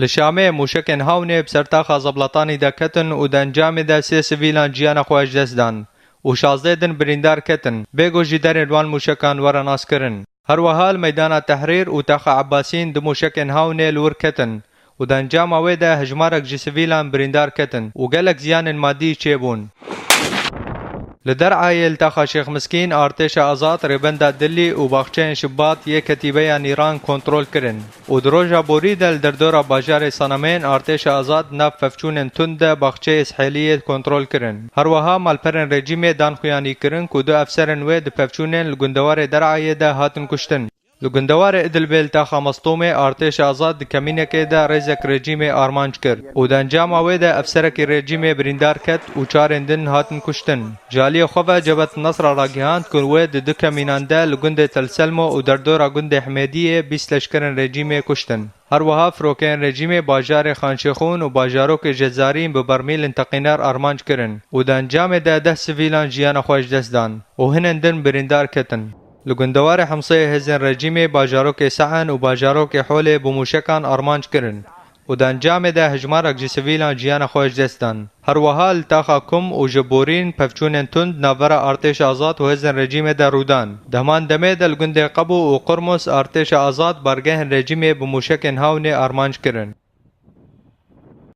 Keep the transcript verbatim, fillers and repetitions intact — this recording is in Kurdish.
Li Şamê mûşekên Hawnê bi ser taxa Zebletanî de ketin û di encamê de sê sivîlan jiyana xwe ji dest dan û şazdeh din birîndar ketin, bê ku ji derên wan mûşekan were naskirin. Her wiha li meydana Tehrîr û taxa Ebbasîn du mûşekên Hawnê li wir ketin û di encama wê de hejmarek ji sivîlan birîndar ketin û gelek ziyanên madî çêbûn. Li Der'ayê li taxa Şêx Miskîn artêşa Azad rêbenda Dilî û baxçeyên Şibat yê ketîbeya Nîran kontrol kirin û di roja borî de li derdora bajarê Senemên artêşa Azad nav pevçûnên tund de baxçeyê Sihêliyê kontrol kirin. Her wiha malperên rejîmê dan xuyanî kirin ku du efserên wê di pevçûnên li gundewarê Der'ayê de hatin kuştin. Li gundewarê Idilbê li taxa Mestûmê artêşa Azad di kemînekê de rêzek rejîmê armanc kir û di encama wê de efserekî rejîmê birîndar ket û çarên din hatin kuştin. Ji aliyê xwe ve Cebhet Nesra ragihand ku wê di du kemînan de li gundê Tel Selmo û derdora gundê Himêdiyê bîst leşkerên rejîmê kuştin. Her wiha firokeyên rejîmê bajarê Xanşêxûn û bajarokê Jezarîn bi bermîlên teqîner armanc kirin û di encamê de deh sivîlan jiyana xwe ji dest dan û hinên din birîndar ketin. Li gundewarê Himsê hêzên rejîmê bajarokê Se'en û bajarokê Holê bi mûşekan armanc kirin û di encamê de hejmarek ji sivîlan jiyana xwe ji dest dan. Her wiha li taxa Kum û ji Borîn pevçûnên tund navbera artêşa Azad û hêzên rejîmê de rû dan. Di heman demê de li gundê Qebû û Qurmus artêşa Azad bargehên rejîmê bi mûşekên Hawnê armanc kirin.